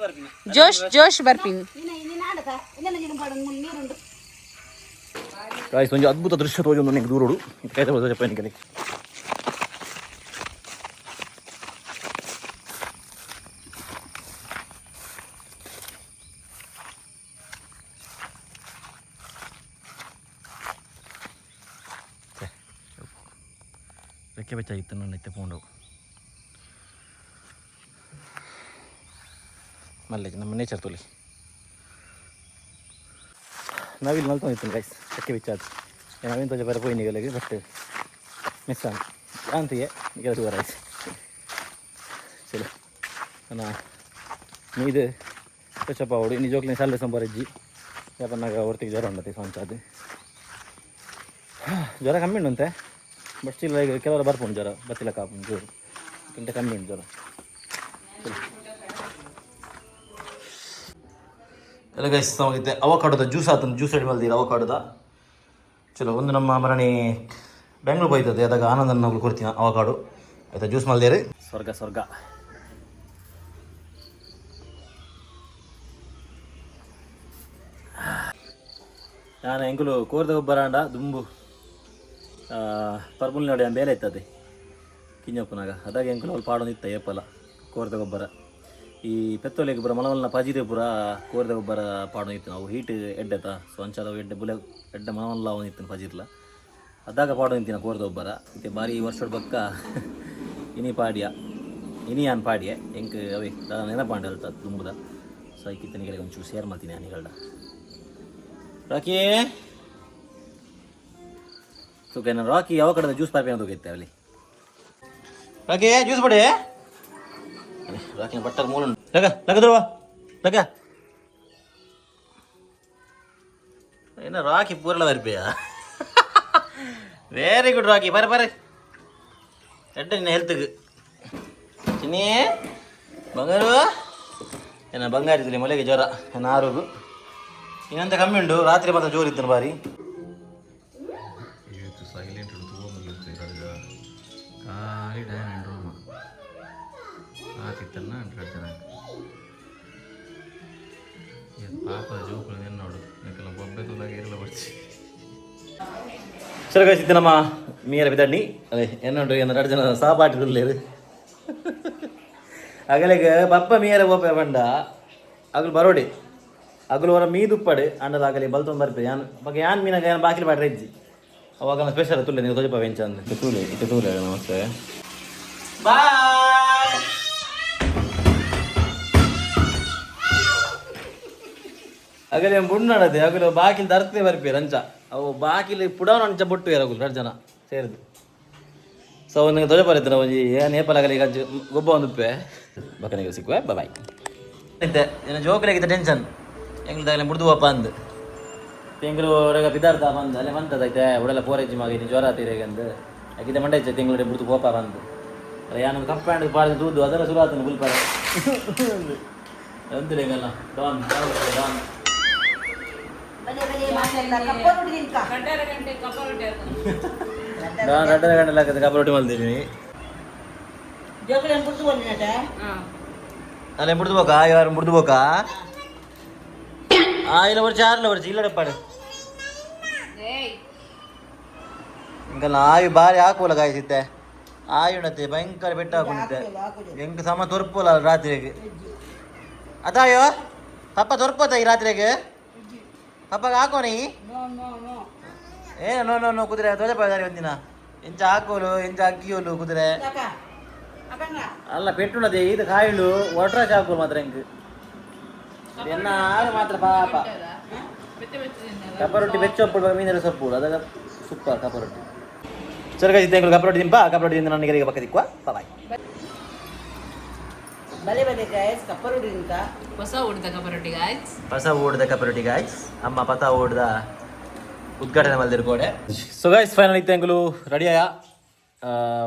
ಜೋಶ್ ಜೋಶ್ ಬರ್ಪಿನ್. ನಿನ್ನ ನಿನ್ನ ಆಡತ ಇನ್ನೆಲ್ಲ ನೀರು ಪಾಡು ನೀರುಂಡು. ಗಾಯ್ಸ್ ಒಂಜಿ ಅದ್ಭುತ ದೃಶ್ಯ ತೋಜೊಂದು ನಿಂಗೆ ದೂರೋಡು ಕೈತ చెప్పాను. ರೆಕ್ಕೆ ಬೆಚ್ಚಾಗಿತ್ತು ನನ್ನ ಇತ್ತೆ ಪೋಂಡವು ಮಲ್ಲೇಜ್ ನಮ್ಮ ನೇಚರ್ ತುಲಿ ನಾವಿಲ್ಲಿ ನಲ್ತೊಂದಿತ್ತು ಗೈಸ್ ರೆಕ್ಕೆ ಬೆಚ್ಚಾದು ನಾವೇನು ತೋಜ ಬರ ಪೋಯಿನಿಗಲಿಗೆ ಬಟ್ ಮಿಸ್ ಆನ್ ಅಂತಿಗೆ ಈಗ ರೈಸ್ ಚಲೋ ನನ್ನ ನೀದು ಫ್ರೆಶ್ ಆವಡು ನಿಜೋಕ್ಲಿ ಸಾಲ್ವೆ ಸಂಬಾರಿಜ್ಜಿ ಯಾಪನ್ನಾಗ ಹೊರ್ತಿಗೆ ಜ್ವರ ಉಂಡತಿ ಸ್ವಂತ ಜ್ವರ ಕಮ್ಮಿ ಉಂಟಂತೆ ಬಟ್ ಸ್ಟಿಲ್ ಈಗ ಕೆಲವರು ಬರ್ಪುಂಡು ಜ್ವರ ಬತ್ತಿಲ್ಲ ಕಾಪುಂಡು ಜೋರು ಕಿಂತ ಕಮ್ಮಿ ಉಂಟು ಜ್ವರ. ಎಲ್ಲ ಗೈಸ್ ನಮಗಿತ್ತೆ ಅವಕಾಡೋದ ಜ್ಯೂಸ್ ಆತನ ಜ್ಯೂಸ್ ರೆಡಿ ಮಲ್ದಿರ ಅವಕಾಡೋದ ಚಲೋ ಒಂದು ನಮ್ಮ ಮರಣಿ ಬೆಂಗ್ಳೂರು ಹೋಯ್ತದೆ ಅದಾಗ ಆನಂದನ ಕೊಡ್ತೀನಿ ಅವಕಾಡು ಆಯ್ತಾ ಜ್ಯೂಸ್ ಮಲ್ದೇರಿ ಸ್ವರ್ಗ ಸ್ವರ್ಗ. ನಾನು ಎಂಕುಲು ಕೋರ್ದ ಗೊಬ್ಬರ ಆಂಡ ದುಂಬು ಪರ್ಬುಲ್ ನೋಡಿ ಬೇಲೆ ಇತ್ತದೆ ಕಿಂಜಪ್ಪನಾಗ ಅದಾಗ ಎಂಕುಲು ಅವ್ಲು ಪಾಡೊಂದಿತ್ತ ಏಪಲ ಕೋರ್ದ ಗೊಬ್ಬರ. ಈ ಪೆತ್ತೊಲೆಗ್ ಪೂರ ಮಲಮಲ್ನ ಪಜಿರೆ ಪೂರ ಕೋರ್ದ ಗೊಬ್ಬರ ಪಾಡೊಂದಿತ್ತು. ನಾವು ಹೀಟ್ ಎಡ್ಡೆತ, ಸೊ ಅಂಚಾದ ಎಡ್ಡೆ ಬುಲೆ ಎಡ್ಡೆ ಮಲಮಲ್ಲ ಅವನಿತ್ತು ಪಜಿರ್ಲ. ಅದಾಗ ಪಾಡೊಂದಿತ್ತಿನ ಕೋರ್ದ ಗೊಬ್ಬರ. ಇತ್ತೆ ಬಾರಿ ವರ್ಷದ ಬಕ್ಕ ಇನಿ ಪಾಡಿಯ, ಇನಿ ಯಾನ್ ಪಾಡಿಯೆ. ಎಂಕ್ ಅವೇ ದಾದ ನೆನಪಾಂಡ ಅಲ್ತ ದುಂಬುದ. ಸೊ ಐಕಿತ್ತನಿಗೆ ಒಂಚೂರು ಶೇರ್ ಮಾಡ್ತೀನಿ ಅನಿಗಳ್ಡ. ರಾಕಿ ತೂಕ, ರಾಕಿ ಯಾವ ಕಡೆ ಜ್ಯೂಸ್ ಪಾಪಿ ಅಂತ ಅಲ್ಲಿ. ರಾಕಿ ಜ್ಯೂಸ್ ಪಡಿ. ರಾಕಿನ ಬಟ್ಟರ್ ಮೂಲ ಲಗ ಲಗ ಧ್ರುವ ಲಗ. என்ன ராக்கி பூரல வருப்பியா? Very good Rocky. பாரு பாரு, ரெண்டு நின்ன ஹெல்த்துக்கு. ಚಿನ್ನಿ ಬಂಗಾರು, ಏನ ಬಂಗಾರ ಇದ್ರಲ್ಲಿ ಮೊಲೆಗೆ ಜ್ವರ ಏನ ಆರೋಗು ಇನ್ನಂತ ಕಮ್ಮಿ ಉಂಟು. ರಾತ್ರಿ ಮಾತ್ರ ಜೋರು ಇತ್ತು ಬಾರಿ. ಸೈಲೆಂಟ್ ತಗೊಂಡು ಖಾಲಿ ಡೈನ್ ರೂಮ್ ಆತಿತ್ತನ್ನ ಎರಡು ಜನ ಪಾಪದ ಜೋಕುಲು ನೋಡು ಯಾಕೆಲ್ಲ ಬೊಬ್ಬೆ ತೂದಾಗ ಇರಲ್ಲ ಬರ್ಚಿ. ಸರಿ ಗೈಸ್, ನಮ್ಮ ಮೀರ ಬಿದಣ್ಣಿ ಅದೇ ಎನ್ನುಂಟು ಏನ ಎರಡು ಜನ ಸಹಪಾಠಿಗಳು. ಅಗಲಿಗೆ ಬಪ್ಪ ಮೀರ ಬೋಪೆ ಬಂಡ ಅಗಲು ಬರೋಡೆ ಅಗಲು ಹೊರ ಮೀದುಪ್ಪಡೆ ಅಂಡದ ಆಗಲಿ ಬಲ್ತೊಂದು ಬರ್ಪೆ. ಯಾನ್ ಬಗೆ ಯಾನ್ ಮೀನಾಗ ಯಾನ್ ಬಾಕಿಲ್ ಬಾಡ್ರೆ ಇಜ್ಜಿ. ಅವಾಗ ಸ್ಪೆಷಲ್ ತುಲ್ಲೆ ನೀವು ತೋಜಪ್ಪ ವೆಂಚ ಅಂದ್ ತೂಲೆ ಇತ್ತೆ ತೂಲೆ. ನಮಸ್ತೆ. ಬಾಯ್. ಅಗಲೆ ಬುಣ್ಣಡದೆ ಅಗಲು ಬಾಕಿಲ್ ತರ್ತೇ ಬರ್ಪೆ ರಂಚ. ಅವು ಬಾಕಿಲ್ ಪುಡವನ ಅಂಚ ಬೊಟ್ಟು ಅಗುಲು ಎರಡು ಜನ ಸೇರಿದು. ಸೊ ಒಂದು ತೊಜ ಬರುತ್ತೆ ಒಂಜಿ ಏನ್ ಏಪಲಾಗಲಿ ಈಗ ಗೊಬ್ಬ ಒಂದು ಉಪ್ಪೆ ಬಕನಿಗೆ ಸಿಕ್ಕುವೆ. ಬಾಯ್. ಇತ್ತೆ ಏನ ಜೋಕುಲಿಗೆ ಟೆನ್ಷನ್ ಎಂಗ್ಲದಾಗಲೆ ಮುಡ್ದು ಹೋಪ ಅಂದ್. ತಿಂಗಳು ಹೊರಗ ಪಿದಾರ್ಥ ಬಂದು ಅಲ್ಲೇ ಬಂತದೈತೆ ಉಡಲ ಪೋರೇಜಿ ಮಗ ಇನ್ನು ಜ್ವರ ತೀರೇಗಂದು ಅಕ್ಕಿದೆ ಮಂಡೈಚೆ ತಿಂಗಳು ಬಿಡ್ದು ಕೋಪ ಬಂದು. ಯಾನು ಕಪ್ಪಾಂಡ್ ಪಾಡ್ದು ತೂದು ಅದರ ಶುರು ಆತನು ಬುಲ್ಪಾರ ಅಂತಿಲ್ಲ. Don Don. ಡಾನ್ ರಡ್ಡರ ಗಂಟೆ ಲಾಕದ ಕಪ್ಪ ರೊಟ್ಟಿ ಮಲ್ದಿದ್ದೀನಿ. ಅಲ್ಲೇ ಮುಡ್ದು ಬೋಕಾ ಯಾರು ಮುಡ್ದು ಬೋಕಾ. ಆ ಇಲ್ಲ ಬರ್ಚಿ ಆರ್ಲ ಬರ್ಚಿ ಇಲ್ಲಡಪ್ಪಾಡು. ಇಂಕಲ್ಲ ಆಯು ಬಾರಿ ಹಾಕುವಲ್ಲ ಗಾಯಿಸಿದ್ದೆ ಆಯುಣತೆ ಭಯಂಕರ ಬೆಟ್ಟ ಹಾಕೊಂಡಿದ್ದೆ. ಎಂಕ್ ಸಮ ತೊರ್ಪೋಲ ರಾತ್ರಿಗೆ ಅದಾಯೋ ಪಪ್ಪ ತೊರ್ಪೋತ ಈ ರಾತ್ರಿಗೆ ಪಪ್ಪಗೆ ಹಾಕೋನಿ. ಏನು ನೋ ನೋ ನೋ. ಕುದುರೆ ಧ್ವಜ ಒಂದಿನ ಎಂಚ ಹಾಕೋಲು ಎಂಚ ಅಕ್ಕಿಯೋಲು ಕುದುರೆ ಅಲ್ಲ ಪೆಟ್ಟುಣದೆ ಇದು ಕಾಯಿಲು ಒಟ್ರಾಶ್ ಹಾಕೋಲು ಮಾತ್ರ. ಎಂಕ್ ಎನ್ನ ಆರು ಮಾತ್ರ ಪಾಪ. ಕಪ್ಪ ರೊಟ್ಟಿ ಬೆಚ್ಚ ಮೀನೆಲ್ಲ ಸೊಪ್ಪು ಅದಾಗ ಸೂಪರ್ ಕಪ್ಪ ರೊಟ್ಟಿ. ಸರಿ ಗೈಸ್, ಕಪ್ಪ ರೊಟ್ಟಿ ತಿಂಪ. ಕಪ್ಪ ರೊಟ್ಟಿ ತಿಂದು ನನಗೆ ಈಗ ಪಕ್ಕ ದಿಕ್ಕುವ. ಬಾಯ್. ಬಲೆ ಬಲೆ ಗಾಯ್ಸ್, ಕಪ್ಪ ರೊಟ್ಟಿ ತಿಂತ. ಹೊಸ ಊಟದ ಕಪ್ಪ ರೊಟ್ಟಿ ಗಾಯ್ಸ್. ಹೊಸ ಊಟದ ಕಪ್ಪ ರೊಟ್ಟಿ ಗಾಯ್ಸ್. ಅಮ್ಮ ಪತ ಊಟದ ಉದ್ಘಾಟನೆ ಮಲ್ದಿರು ಕೋಡೆ. ಸೊ ಗೈಸ್, ಫೈನಲ್ ಇತ್ತು ಎಂಕುಲು ರೆಡಿ ಆಯ.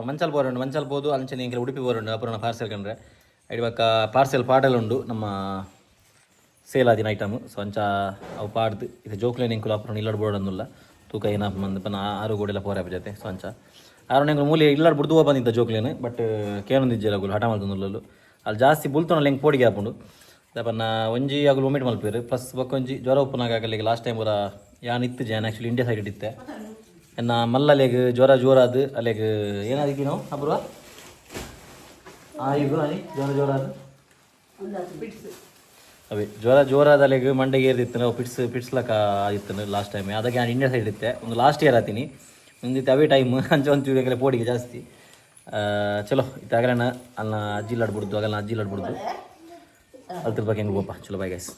ಮಂಚಾಲ್ ಬೋರುಂಡು, ಮಂಚಾಲ್ ಬೋದು ಅಂಚನೆ ಎಂಕಲ್ ಉಡುಪಿ ಬೋರುಂಡು. ಅಪುರನ ಪಾರ್ಸೆಲ್ ಕಂಡ್ರೆ ಐಡಿ ಬಕ್ಕ ಪಾರ್ಸೆಲ್ ಪಾಡಲ್ ಉಂಡು ನಮ್ಮ ಸೇಲ್ ಆದಿನ ಐಟಮ್. ಸೊ ಅಂಚ ಅವು ಪಾಡ್ದು ಇದು ಜೋಕ್ಲೇನ್ ಎಂಕುಲು ಅಪುರನ ಇಲ್ಲಡ್ ಬೋರ್ಡ್ ಅಂದುಲ್ಲ. ತೂಕ ಏನಾಪ ಮಂದ್ ಪನ ಆರು ಗೋಡೆಲ್ಲ ಪೋರೆ ಜೊತೆ. ಸೊ ಅಂಚ ಆರು ಎಂಕುಲು ಮೂಲೆ ಇಲ್ಲಡ್ ಬುಡ್ದು ಬಂದಿದ್ದ ಜೋಕ್ಲೇನು, ಬಟ್ ಕೇನೊಂದಿಜ್ಜೆ ಅಗುಲು ಹಠ ಮಲ್ತೊಂದುಲ್ಲಲು. ಅಲ್ಲಿ ಜಾಸ್ತಿ ಬುಲ್ತೊನಲ್ಲ ಎಂಕ್ ಪೋಡಿಗೆ ಆಪುಂಡು. ಪನ್ನ ಒಂಜಿ ಅಗುಲು ವೊಮಿಟ್ ಮಲ್ಪೇರು, ಪ್ಲಸ್ ಬೊಕ್ಕ ಒಂಜಿ ಜ್ವರ ಉಪ್ಪುನಾಗ ಆಗಲಿಗೆ. ಲಾಸ್ಟ್ ಟೈಮ್ ಪೂರ ಯಾನ್ ಇತ್ತು ಜಾನ್ ಆ್ಯಕ್ಚುಲಿ ಇಂಡಿಯಾ ಸೈಡ್ ಇತ್ತೆ. ಎನ್ನ ಮಲ್ಲಲೆಗ್ ಜ್ವರ ಜೋರಾದ ಅಲೆಗ್ ಏನಾದಿಕ್ಕಿ ನಾವು ಅಪೂರ್ವ ಆ ಈಗ ಅನಿ ಜ್ವರ ಜೋರಾದ ಅವೇ ಜ್ವರ ಜೋರಾದ ಅಲೆಗ್ ಮಂಡೆಗೆ ಏರ್ದಿತ್ತು. ನಾವು ಪಿಟ್ಸ್ ಪಿಟ್ಸ್ಲಕ ಆಗಿತ್ತು ಲಾಸ್ಟ್ ಟೈಮ್. ಅದಾಗ ನಾನು ಇಂಡಿಯಾ ಸೈಡ್ ಇತ್ತೆ. ಒಂದು ಲಾಸ್ಟ್ ಇಯರ್ ಆತೀನಿ ಒಂದಿತ್ತು ಅವೇ ಟೈಮ್. ಅಂಚ ಒಂಚೂರು ಎಂಕಲೆ ಪೋಡಿಗೆ ಜಾಸ್ತಿ. ಚಲೋ ಇತ್ತು. ಆಗಲನ ಅಲ್ಲ ಅಜ್ಜಿ ಇಲ್ಲಾಡ್ಬಿಡ್ದು, ಆಗಲ್ಲ ಅಜ್ಜಿ ಇಲ್ಲಾಡ್ಬಿಡ್ದು ಅಲ್ತಿರ್ ಬಗ್ಗೆ ಹೆಂಗೆ ಬೋಪ. ಚಲೋ, ಬಾಯ್ ಗೈಸ್.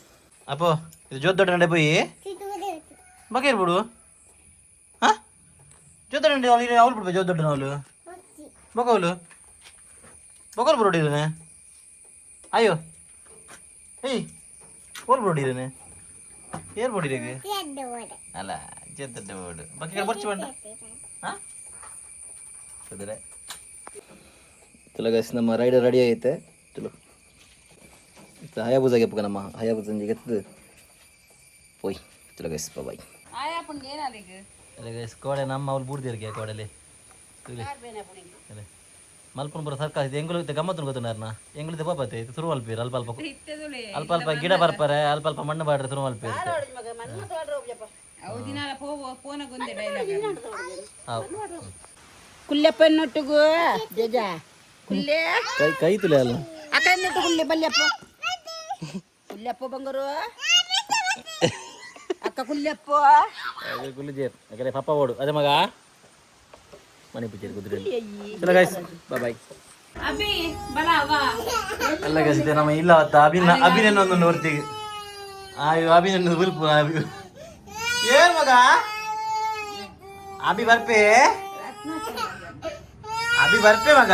ಅಪ್ಪೋ ಇದು ಜೋತ್ ದೊಡ್ಡ ನಡೆ ಪೋಯಿ ಬಗೆ ಬಿಡು. ಹಾ ಜೋತ್ ದೊಡ್ಡ ಅವಳು ಅವಳು ಬಿಡ್ಬೇಕು. ಜೋತ್ ದೊಡ್ಡ ಅವಳು ಬೊಕವಳು ಬೊಕಲ್ ಬರೋಡಿದ್ದಾನೆ. ಅಯ್ಯೋ ಏಯ್ ಓಲ್ ಬರೋಡಿದ್ದಾನೆ ಏರ್ ಬೋಡಿರೇಗ ಅಲ್ಲ ಜೋತ್ ದೊಡ್ಡ ಬೋರ್ಡು ಬಕ್ಕೆ ಬರ್ಚಿ ಬಂಡ. ಹಾ ಕುದುರೆ. ಚಲೋ ಗೈಸ್, ನಮ್ಮ ರೈಡರ್ ರೆಡಿ ಆಗೈತೆ. ಚಲೋ ಹಯಾಬುಜಾಗೆ ಪುಗ ನಮ್ಮ ಹಯಾಬುಜ ಎತ್ತದು ಪೋಯ್. ಚಲೋ ಗೈಸ್, ಬಾಯ್. ಅಲ್ಲ ಗೈಸ್, ಕೋಡೆ ನಮ್ಮ ಅವ್ರು ಬೂಡ್ದಿರ್ಗೆ ಕೋಡಲಿ ಮಲ್ಪುನ ಪೂರ ಸರ್ಕಾರ ಇದು ಎಂಗುಲು ಗಮ್ಮತ್ತು ಗೊತ್ತುಂಡಾರ್ನ ಎಂಗುಲು ಪಾಪತೆ ಇದು ತುರು ಅಲ್ಪೀರ್ ಅಲ್ಪ ಅಲ್ಪ ಅಲ್ಪ ಅಲ್ಪ ಗಿಡ ಬರ್ಪಾರೆ, ಅಲ್ಪ ಅಲ್ಪ ಮಣ್ಣು ಬಾಡ್ರೆ ತುರು ಅಲ್ಪೀರ್. ಅವು ದಿನಾಲ ಪೋವ ಪೋನಗೊಂದೆ ಡೈಲಾಗ್. ಕುಲ್ಯಪ್ಪ ಎನ್ನೊಟ್ಟಿಗೂ ಜಜ ಕುಲ್ಲೆ. ಕೈ ಕೈ ತುಲೆ ಅಲ್ಲ. ಅಕ್ಕ ಎನ್ನೊಟ್ಟು ಕುಲ್ಲೆ ಬಲ್ಯಪ್ಪ ಕುಲ್ಯಪ್ಪ ಬಂಗಾರು ಅಕ್ಕ ಕುಲ್ಯಪ್ಪ. ಕುಲ್ಲಿ ಜೇರ್ ಯಾಕಂದ್ರೆ ಪಪ್ಪ ಓಡು ಅದೇ ಮಗ ಮನೆ ಪೂಜೆ ಕುದುರೆ. ಚಲೋ ಗೈಸ್, ಬಾಯ್. ಅಭಿ ಬಲ ಅವ. ಅಲ್ಲ ಗೈಸ್, ಇದೆ ನಮ್ಮ ಇಲ್ಲ ಅವತ್ತ ಅಭಿನ ಅಭಿನನ್ನ ಒಂದು ನೋಡ್ತೀವಿ. ಆಯು ಅಭಿನನ್ನ ಬುಲ್ಪು ಅಭಿ. ಏನ್ ಮಗ ಅಭಿ ಬರ್ಪೆ? ಅಭಿ ಬರ್ಪೆ ಮಗ?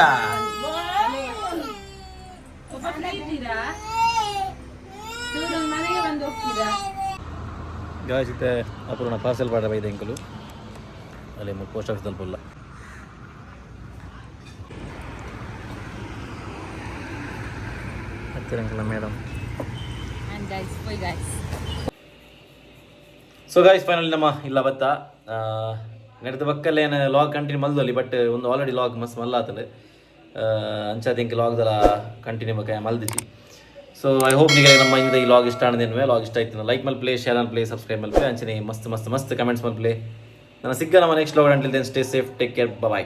ಒಬ್ಬ ಇದ್ದೀರಾ? ಇವ್ರು ಮನೆಗೆ ಬಂದು ಹೋಗ್ತೀರಾ? ಗಾಯ್ಸ್, ಇತ್ತೆ ಅಪೂರ್ಣ ಪಾರ್ಸೆಲ್ ಪಾಡ ಬೈದೆ ಎಂಕುಲು. ಅಲ್ಲಿ ಪೋಸ್ಟ್ ಆಫೀಸ್ ತಲುಪಲ್ಲ. ಹತ್ತಿರ madam. And guys, bye guys. So guys, finally ನಮ್ಮ ಇಲ್ಲ ಬತ್ತ ನಡೆದ ಬಕ್ಕಲ್ಲೇ ಏನು ಲಾಗ್ ಕಂಟಿನ್ಯೂ ಮಲ್ದಲ್ಲಿ, ಬಟ್ ಒಂದು ಆಲ್ರೆಡಿ ಲಾಗ್ ಮಸ್ತ್ ಮಲ್ಲ ಆತಂಡು. ಅಂಚಾದ ಇಂಕ ಲಾಗ್ದಲ ಕಂಟಿನ್ಯೂ ಬಕ್ಕ ಮಲ್ದಿದ್ದಿ. ಸೊ I hope ನಿಮಗೆ ನಮ್ಮ ಇಂದ ಈ ಲಾಗ್ ಇಷ್ಟ ಆನದೇನುವೆ. ಲಾಗ್ ಇಷ್ಟ ಆಯ್ತು ಲೈಕ್ ಮಲ್ಪ್ಲೆ, ಶೇರ್ ಮಲ್ಪ್ಲೆ, ಸಬ್ಸ್ಕ್ರೈಬ್ ಮಲ್ಪ್ಲೆ, ಅಂಚನೆ ಮಸ್ತ್ ಮಸ್ತ್ ಮಸ್ತ್ ಕಮೆಂಟ್ಸ್ ಮಲ್ಪ್ಲೆ. ನನ್ನ ಸಿಗ್ಗ ನಮ್ಮ next vlog. Until then, stay safe, take care, bye.